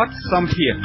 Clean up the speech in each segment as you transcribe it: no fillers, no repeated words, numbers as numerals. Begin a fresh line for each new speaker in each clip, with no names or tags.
បទសម្ភាសន៍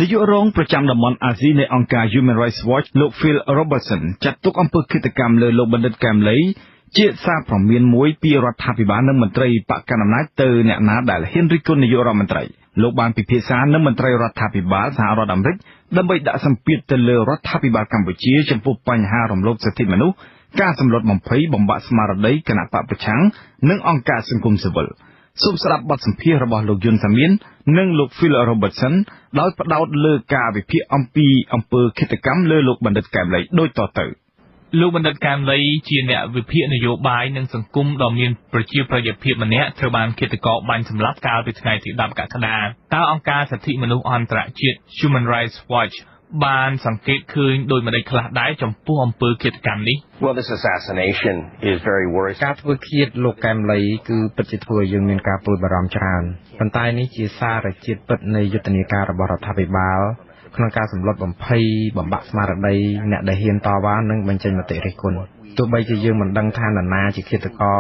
នាយករងប្រចាំតំបន់អាស៊ីនៃអង្គការ Human Rights Watch លោក Phil Robertson ចាត់ទុកអំពើឃាតកម្មលើលោកបណ្ឌិត កែម ឡី ជាសារព្រមានមួយពីរដ្ឋាភិបាល និងមន្ត្រីបក្សកាន់អំណាចទៅអ្នកណាដែលហ៊ានរិះគន់នាយករដ្ឋមន្ត្រី។ លោកបានពិភាក្សានឹងមន្ត្រីរដ្ឋាភិបាលសហរដ្ឋអាមេរិក ដើម្បីដាក់សម្ពាធទៅលើរដ្ឋាភិបាលកម្ពុជាចំពោះបញ្ហារំលោភសិទ្ធិមនុស្ស ការសម្លុតបំភ័យបំបាក់ស្មារតីគណបក្សប្រឆាំង និងអង្គការសង្គមស៊ីវិល។ សូមស្ដាប់បទសម្ភាសន៍របស់លោក យុន សាមៀន និងលោក Phil Robertson ដោយផ្ដោតលើការវិភាគអំពីអំពើឃាតកម្មលើលោកបណ្ឌិត កែម ឡី ដូចតទៅ។
លោកបណ្ឌិត កែម ឡី ជាអ្នកវិភាគនយោបាយនិងសង្គមដ៏មានប្រជាប្រិយភាពម្នាក់ ត្រូវបានឃាតករបាញ់សម្លាប់កាលពីថ្ងៃទី10កក្កដា។ តើអង្គការសិទ្ធិមនុស្សអន្តរជាតិ Human Rights Watch បានសង្កេតឃើញដូចម្តេចខ្លះដែរចំពោះអំពើឃាតកម្មនេះ?
Well, this assassination is very worrisome.
ការធ្វើឃាតលោក កែម ឡី គឺពិតជាធ្វើឲ្យយើងមានការព្រួយបារម្ភច្រើន ប៉ុន្តែនេះជាសារជាតិពិតនៃយុទ្ធនាការរបស់រដ្ឋាភិបាលក្នុងការសម្លុតបំភ័យបំបាក់ស្មារតីអ្នកដែលហ៊ានតវ៉ានិងបញ្ចេញមតិរិះគន់។ ទោះបីជាយើងមិនដឹងថានរណាជាឃាតករ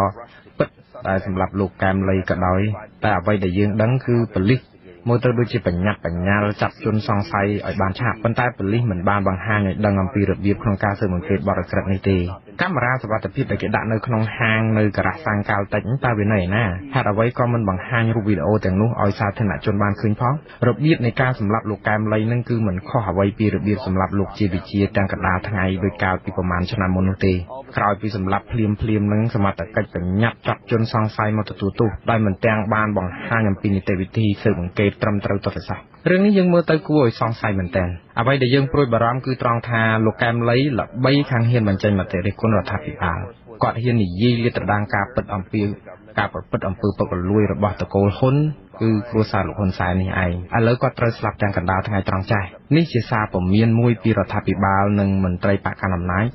ពិតដែលសម្លាប់លោក កែម ឡី ក៏ដោយ តែអ្វីដែលយើងដឹងគឺប៉ូលីសមើលទៅដូចជាប្រញាប់ប្រញាល់ចាប់ជនសង្ស័យឲ្យបានឆាប់ ប៉ុន្តែប៉ូលីសមិនបានបង្ហាញឲ្យដឹងអំពីរបៀបក្នុងការស៊ើបអង្កេតបទឧក្រិដ្ឋនេះទេ។ កាមេរ៉ាសុវត្ថិភាពដែលគេដាក់នៅក្នុងហាងនៅការ៉ាស់សាំងកាល់តិច តើវានៅឯណា? ហេតុអ្វីក៏មិនបង្ហាញរូបវីដេអូទាំងនោះឲ្យសាធារណជនបានឃើញផង? របៀបនៃការសម្លាប់លោក កែម ឡី នឹងគឺមិនខុសអ្វីពីរបៀបសម្លាប់លោក ជា វិជ្ជា ទាំងកណ្ដាលថ្ងៃដោយកាលពីប្រមាណឆ្នាំមុននោះទេ។ ក្រោយពីសម្លាប់ភ្លាមភ្លាមនឹងសមត្ថកិច្ចប្រញាប់ចាប់ជនសង្ស័យមកទទួលទោស ដោយមិនទាំងបានបង្ហាញអំពីនីតិវិធីស៊ើបអង្កេតត្រឹមត្រូវទាល់តែសោះ។ រឿងនេះយើងមើលទៅគួរឲ្យសង្ស័យមែនទែន។ អ្វីដែលយើងព្រួយបារម្ភគឺត្រង់ថាលោក កែម ឡី ល្បីខាងហ៊ានបញ្ចេញមតិរិះគន់រដ្ឋាភិបាល។ គាត់ហ៊ាននិយាយលាតត្រដាងការពិតអំពីការប្រព្រឹត្តអំពើពុករលួយរបស់ត្រកូលហ៊ុន គឺគ្រួសារលោកហ៊ុនសែននេះឯង។ ឥឡូវគាត់ត្រូវស្លាប់ទាំងកណ្ដាលថ្ងៃត្រង់ចាស់។ នេះជាសារព្រមានមួយពីរដ្ឋាភិបាលនិងមន្ត្រីបក្សកាន់អំណាច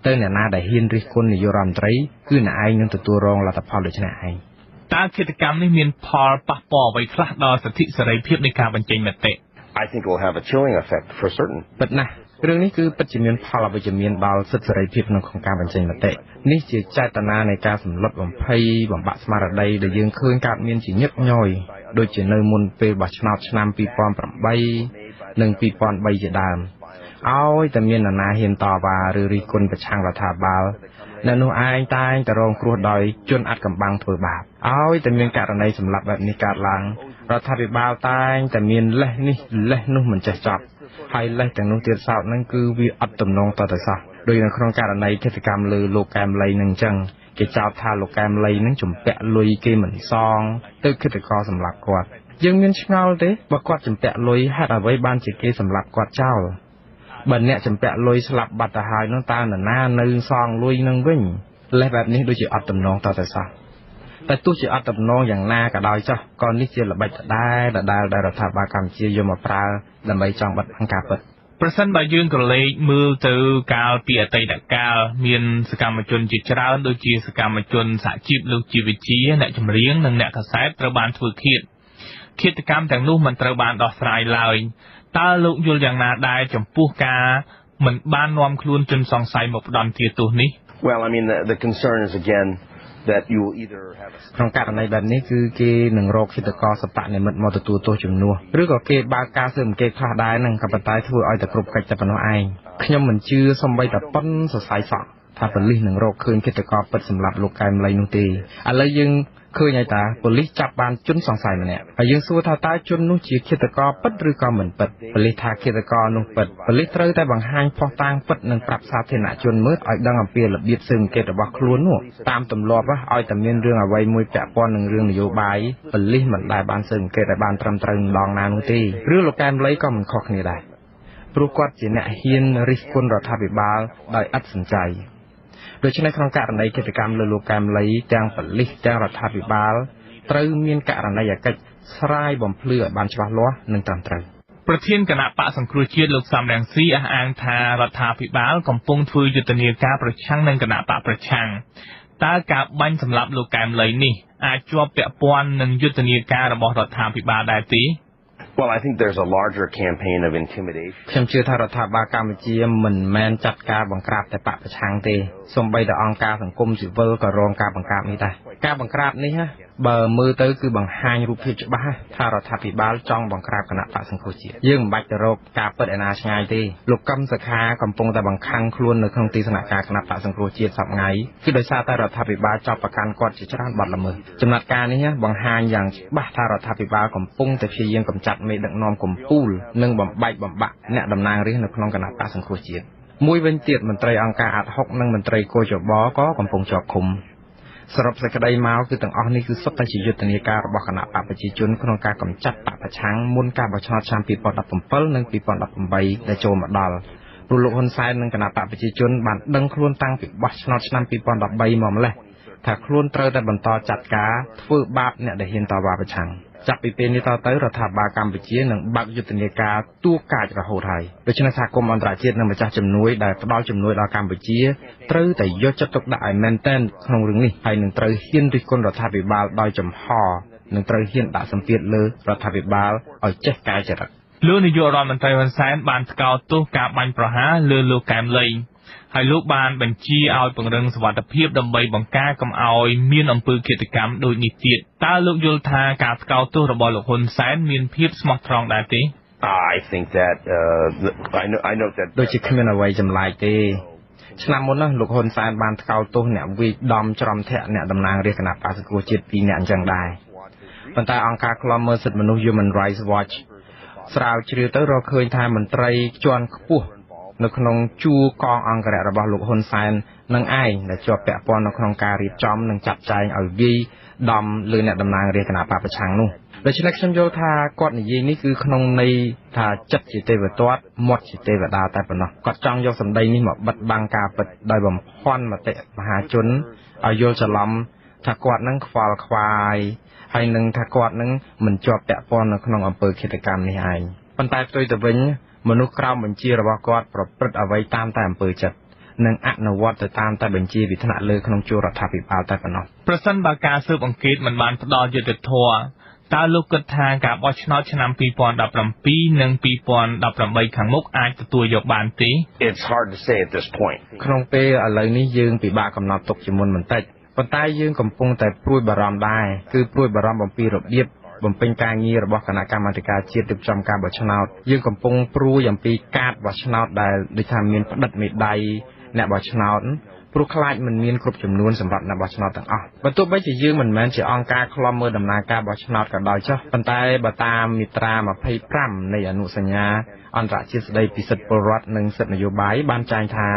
ទៅអ្នកណាដែលហ៊ានរិះគន់នាយករដ្ឋមន្ត្រី គឺអ្នកឯងនឹងទទួលរងលទ្ធផលដូច្នេះឯង។
តើឃាតកម្មនេះមានផលប៉ះពាល់អ្វីខ្លះដល់សិទ្ធិសេរីភាពនៃការបញ្ចេញមតិ?
I think it will have a chilling effect for certain.
ពិតណាស់ រឿងនេះគឺពិតជាមានផលអវិជ្ជមានដល់សិទ្ធិសេរីភាពក្នុងការបញ្ចេញមតិ។ នេះជាចេតនានៃការសម្លុតបំភ័យបំបាក់ស្មារតីដែលយើងឃើញកើតមានជាញឹកញយ ដូចជានៅមុនពេលបោះឆ្នោតឆ្នាំ2008និង2003ជាដើម។ ឲ្យតែមាននរណាហ៊ានតវ៉ាឬរិះគន់ប្រឆាំងរដ្ឋាភិបាល អ្នកនោះឯងតែងតែរងគ្រោះដោយជនអាថ៌កំបាំងធ្វើបាប។ ឲ្យតែមានករណីសម្លាប់បែបនេះកើតឡើង រដ្ឋាភិបាលតែងតែមានលេសនេះលេសនោះមិនចេះចប់ ហើយលេសទាំងនោះទៀតសោតនឹងគឺវាអត់ទំនងតទៅសោះ។ ដូចនៅក្នុងករណីឃាតកម្មលើលោក កែម ឡី នឹងអញ្ចឹង គេចោទថាលោក កែម ឡី នឹងជំពាក់លុយគេមិនសង ទៅឃាតករសម្លាប់គាត់។ យើងមានឆ្ងល់ទេ បើគាត់ជំពាក់លុយ ហេតុអ្វីបានជាគេសម្លាប់គាត់ចោល? បើអ្នកជំពាក់លុយស្លាប់បាត់ទៅហើយនោះ តើនរណានៅសងលុយនឹងវិញ? លេសបែបនេះដូចជាអត់ទំនងតទៅសោះ។ តែទោះជាអត់ទំនងយ៉ាងណាក៏ដោយចុះ ក៏នេះជាល្បិចដដែលដដែលដែលរដ្ឋាភិបាលកម្ពុជាយកមកប្រើដើម្បីចង់បិទបាំងការពិត។
ប្រសិនបើយើងក្រឡេកមើលទៅកាលពីអតីតកាល មានសកម្មជនជាច្រើនដូចជាសកម្មជនសហជីពលោក ជា វិជ្ជា អ្នកចម្រៀង និងអ្នកកាសែតត្រូវបានធ្វើឃាត។ ឃាតកម្មទាំងនោះមិនត្រូវបានដោះស្រាយឡើយ។ តើលោកយល់យ៉ាងណាដែរចំពោះការមិនបាននាំខ្លួនជនសង្ស័យមកផ្ដន្ទាទោសនេះ?
Well, I mean, the concern is again that you will either have a
ក្នុងករណីបែបនេះគឺគេនឹងរកឃាតករសប្បនិម្មិតមកទទួលទោសជំនួស ឬក៏គេបើកការស៊ើបអង្កេតខ្លះដែរហ្នឹង ក៏ប៉ុន្តែធ្វើឲ្យតែគ្រប់កិច្ចតែប៉ុណ្ណោះឯង។ ខ្ញុំមិនជឿសំបីតែប៉ុនសរសៃសក់ថាប៉ូលីសនឹងរកឃើញឃាតករពិតសម្លាប់លោក កែម ឡី នោះទេ។ ឥឡូវយើងឃើញហើយតាប៉ូលីសចាប់បានជនសង្ស័យម្នាក់ ហើយយើងសួរថាតើជននោះជាឃាតករពិតឬក៏មិនពិត? ប៉ូលីសថាឃាតករនោះពិត។ ប៉ូលីសត្រូវតែបង្ហាញភស្តុតាងពិតនិងប្រាប់សាធារណជនមើលឲ្យដឹងអំពីរបៀបស៊ើបអង្កេតរបស់ខ្លួននោះ។ តាមទម្លាប់ឲ្យតែមានរឿងអ្វីមួយពាក់ព័ន្ធនឹងរឿងនយោបាយ ប៉ូលីសមិនដែលបានស៊ើបអង្កេតឲ្យបានត្រឹមត្រូវម្ដងណានោះទេ។ រឿងលោក កែម ឡី ក៏មិនខុសគ្នាដែរ ព្រោះគាត់ជាអ្នកហ៊ានរិះគន់រដ្ឋាភិបាលដោយឥតសំចៃ។ ដូច្នេះក្នុងករណីឃាតកម្មលើលោក កែម ឡី ទាំងប៉ូលីសទាំងរដ្ឋាភិបាលត្រូវមានករណីយកិច្ចស្រាយបំភ្លឺឲ្យបានច្បាស់លាស់និងត្រឹមត្រូវ។
ប្រធានគណបក្សសង្គ្រោះជាតិលោក សម រង្ស៊ី អះអាងថារដ្ឋាភិបាលកំពុងធ្វើយុទ្ធនាការប្រឆាំងនឹងគណបក្សប្រឆាំង។ តើការបាញ់សម្លាប់លោក កែម ឡី នេះអាចជាប់ពាក់ព័ន្ធនឹងយុទ្ធនាការរបស់រដ្ឋាភិបាលដែរទេ?
Well, I think there's a larger campaign of intimidation.
ខ្ញុំជឿថារដ្ឋាភិបាលកម្ពុជាមិនមែនចាត់ការបង្ក្រាបតែបក្សប្រឆាំងទេសូម្បីតែអង្គការសង្គមស៊ីវិលក៏រងការបង្ក្រាបនេះដែរការបង្ក្រាបនេះបើមើលទៅគឺបង្ហាញរូបភាពច្បាស់ថារដ្ឋាភិបាលចង់បង្ក្រាបគណបក្សសង្គ្រោះជាតិយើងមិនបាច់ទៅរកការពិតឯណាឆ្ងាយទេលោកកឹមសុខាកំពុងតែបង្ខាំងខ្លួននៅក្នុងទីស្នាក់ការគណបក្សសង្គ្រោះជាតិសប្តាហ៍គឺដោយសារតែរដ្ឋាភិបាលចោទប្រកាន់គាត់ជាច្រើនបទល្មើសចំណាត់ការនេះបង្ហាញយ៉ាងច្បាស់ថារដ្ឋាភិបាលកំពុងតែព្យាយាមកម្ចាត់មេដឹកនាំកំពូលនិងបំបែកបំបាក់អ្នកតំណាងរាស្ត្រនៅក្នុងគណបក្សសង្គ្រោះជាតិមួយវិញទៀតមន្ត្រីអង្គការអាដហុកនិងមន្ត្រីគជបក៏កំពុងជាប់ឃុំសរុបសេចក្តីមកគឺទាំងអស់នេះគឺសុទ្ធតែជាយុទ្ធនាការរបស់គណបក្សប្រជាជនក្នុងការកម្ចាត់បក្សប្រឆាំងមុនការបោះឆ្នោតឆ្នាំ2017និង2018ដែលចូលមកដល់ព្រោះលោកហ៊ុនសែននិងគណបក្សប្រជាជនបានដឹងខ្លួនតាំងពីបោះឆ្នោតឆ្នាំ2013មកម្ល៉េះថាខ្លួនត្រូវតែបន្តចាត់ការធ្វើបាបអ្នកដែលហ៊ានតវ៉ាប្រឆាំងចាប់ពីពេលនេះតទៅរដ្ឋាភិបាលកម្ពុជានឹងបើកយុទ្ធនាការទួកាចរហូតហើយដូច្នេះសហគមន៍អន្តរជាតិនិងម្ចាស់ជំនួយដែលផ្ដល់ជំនួយដល់កម្ពុជាត្រូវតែយកចិត្តទុកដាក់ឲ្យមែនទែនក្នុងរឿងនេះហើយនឹងត្រូវហ៊ានរិះគន់រដ្ឋាភិបាលដោយចំហនិងត្រូវហ៊ានដាក់សម្ពាធលើរដ្ឋាភិបាលឲ្យចេះកែចរិត
លោកនាយករដ្ឋមន្ត្រីហ៊ុនសែនបានថ្កោលទោសការបាញ់ប្រហារលើលោកកែមឡីហើយលោកបានបញ្ជាឲ្យពង្រឹងសុវត្ថិភាពដើម្បីបង្ការកុំឲ្យមានអំពើឃាតកម្មដូចនេះទៀតតើលោកយល់ថាការថ្កោលទោសរបស់លោកហ៊ុនសែនមានភាពស្មោះត្រង់ដែរទេ
I think that I know that
ដូចជាគ្មានអ្វីចម្លែកទេឆ្នាំមុនណាលោកហ៊ុនសែនបានថ្កោលទោសអ្នកវាយដំច្រំធាក់អ្នកតំណាងរាស្ត្រគណបក្សសង្គ្រោះជាតិ2នាក់អញ្ចឹងដែរប៉ុន្តែអង្គការឃ្លាំមើលសិទ្ធិមនុស្ស Human Rights Watch ស្រាវជ្រាវទៅរកឃើញថាមន្ត្រីជាន់ខ្ពស់នៅក្នុងជួរកងអង្គរៈរបស់លោកហ៊ុនសែននឹងឯងដែលជាប់ពាក់ព័ន្ធនៅក្នុងការរៀបចំនិងចាត់ចែងឲ្យវាយដំលើអ្នកតំណាងរាស្ត្រគណបក្សប្រឆាំងនោះដូច្នេះខ្ញុំយល់ថាគាត់និយាយនេះគឺក្នុងន័យថាចិត្តជាទេវទត្តមាត់ជាទេវតាតែប៉ុណ្ណោះគាត់ចង់យកសម្ដីនេះមកបិទបាំងការពិតដោយបំភាន់មតិមហាជនឲ្យយល់ច្រឡំថាគាត់នឹងខ្វល់ខ្វាយហើយនឹងថាគាត់នឹងមិនជាប់ពាក់ព័ន្ធនៅក្នុងអំពើឃាតកម្មនេះឯងប៉ុន្តែផ្ទុយទៅវិញមនុស្សក្រោមបញ្ជារបស់គាត់ប្រព្រឹត្តអ្វីតាមតែអំពើចិត្តនិងអនុវត្តទៅតាមតែបញ្ជាពីថ្នាក់លើក្នុងជួររដ្ឋាភិបាលតែប៉ុណ្ណោះ
ប្រសិនបើការស៊ើបអង្កេតមិនបានផ្ដល់យុត្តិធម៌តើលោកគិតថាការបោះឆ្នោតឆ្នាំ2017និង2018ខាងមុខអាចទទួលយកបានទេ
It's hard to say at this point.
ក្នុងពេលឥឡូវនេះយើងពិបាកកំណត់ទុកជាមុនបន្តិចប៉ុន្តែយើងកំពុងតែព្រួយបារម្ភដែរគឺព្រួយបារម្ភអំពីរបៀបបំពេញការងាររបស់គណៈកម្មាធិការជាតិរៀបចំការបោះឆ្នោតយើងកំពុងព្រួយអំពីកាតបោះឆ្នោតដែលដូចថាមានផ្ដិតមេដៃអ្នកបោះឆ្នោតព្រោះខ្លាចមិនមានគ្រប់ចំនួនសម្រាប់អ្នកបោះឆ្នោតទាំងអស់បើទោះបីជាយើងមិនមែនជាអង្គការឃ្លាំមើលដំណើរការបោះឆ្នោតក៏ដោយចុះប៉ុន្តែបើតាមមាត្រា25នៃអនុសញ្ញាអន្តរជាតិស្តីពីសិទ្ធិពលរដ្ឋនិងសិទ្ធិនយោបាយបានចែងថា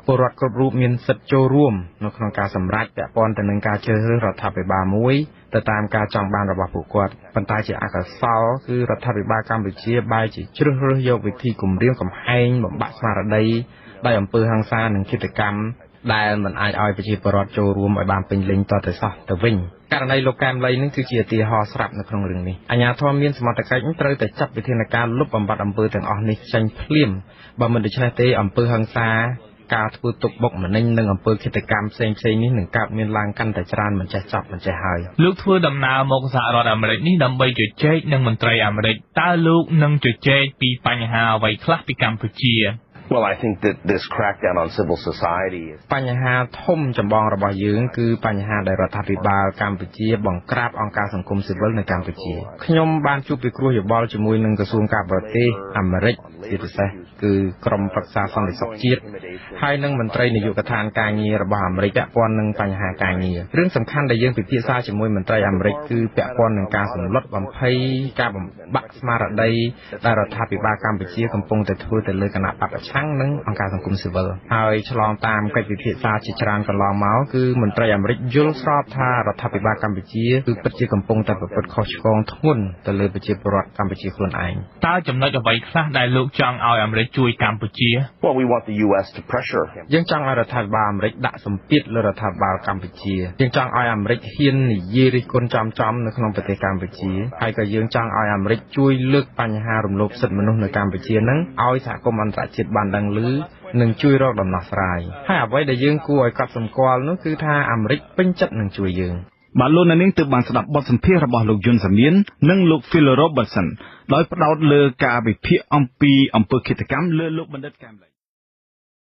ពលរដ្ឋគ្រប់រូបមានសិទ្ធិចូលរួមនៅក្នុងការសម្រេចពាក់ព័ន្ធទៅនឹងការជ្រើសរើសរដ្ឋាភិបាលមួយទៅតាមការចង់បានរបស់ពួកគាត់ប៉ុន្តែជាអកុសលគឺរដ្ឋាភិបាលកម្ពុជាបែរជាជ្រើសរើសយកវិធីគំរាមកំហែងបំបាក់ស្មារតីដោយអំពើហិង្សានិងឃាតកម្មដែលមិនអាចឲ្យប្រជាពលរដ្ឋចូលរួមឲ្យបានពេញលេញតទៅសោះទៅវិញករណីលោកកែមឡីនឹងគឺជាឧទាហរណ៍ស្រាប់នៅក្នុងរឿងនេះអាជ្ញាធរមានសមត្ថកិច្ចត្រូវតែចាត់វិធានការលុបបំបាត់អំពើទាំងអស់នេះចេញភ្លាមបើមិនដូច្នេះទេអំពើហិង្សាការធ្វើទុកបុកម្នេញនិងអំពើឃាតកម្មផ្សេងៗនេះនឹងកើតមានឡើងកាន់តែច្រើនមិនចេះចប់មិនចេះហើយ
លោកធ្វើដំណើរមកសហរដ្ឋអាមេរិកនេះដើម្បីជជែកនឹងមន្ត្រីអាមេរិកតើលោកនឹងជជែកពីបញ្ហាអ្វីខ្លះពីកម្ពុជា
Well, I think that this crackdown on civil society is
បញ្ហាធំចម្បងរបស់យើងគឺបញ្ហាដែលរដ្ឋាភិបាលកម្ពុជាបង្ក្រាបអង្គការសង្គមស៊ីវិលនៅកម្ពុជាខ្ញុំបានជួបពិគ្រោះយោបល់ជាមួយនឹងក្រសួងការបរទេសអាមេរិកជាពិសេសគឺក្រុមប្រឹក្សាសន្តិសុខជាតិហើយនិងមន្ត្រីនាយកដ្ឋានការងាររបស់អាមេរិកពាក់ព័ន្ធនឹងបញ្ហាការងាររឿងសំខាន់ដែលយើងពិភាក្សាជាមួយមន្ត្រីអាមេរិកគឺពាក់ព័ន្ធនឹងការសម្លុតបំភ័យការបំបាក់ស្មារតីដែលរដ្ឋាភិបាលកម្ពុជាកំពុងតែធ្វើទៅលើគណបក្សប្រឆាំងនិងអង្គការសង្គមស៊ីវិលហើយឆ្លងតាមកិច្ចពិភាក្សាជាច្រើនកន្លងមកគឺមន្ត្រីអាមេរិកយល់ស្របថារដ្ឋាភិបាលកម្ពុជាគឺពិតជាកំពុងតែប្រព្រឹត្តខុសឆ្គងធ្ងន់ទៅលើប្រជាពលរដ្ឋកម្ពុជាខ្លួនឯង
តើចំណុចអ្វីខ្លះដែលលោកចង់ឲ្យអាមេរិកជួយកម្ពុជា
Well, we want the US to pressure.
យើងចង់ឲ្យរដ្ឋាភិបាលអាមេរិកដាក់សម្ពាធលើរដ្ឋាភិបាលកម្ពុជាយើងចង់ឲ្យអាមេរិកហ៊ាននិយាយរិះគន់ចំៗនៅក្នុងប្រទេសកម្ពុជាហើយក៏យើងចង់ឲ្យអាមេរិកជួយលើកបញ្ហារំលោភសិទ្ធិមនុស្សនៅកម្ពុជានឹងឲ្យសហគមន៍អន្តរជាតិបានដឹងឮនិងជួយរកដំណោះស្រាយហើយអ្វីដែលយើងគួរឲ្យកត់សម្គាល់នោះគឺថាអាមេរិកពេញចិត្តនឹងជួយយើង
បាទ លោកអ្នកនាងទើបបានស្ដាប់បទសម្ភាសន៍របស់លោកយុនសាមៀន និងលោក Phil Robertson ដោយផ្ដោតលើការវិភាគអំពីអំពើឃាតកម្មលើលោកបណ្ឌិតកែមឡី។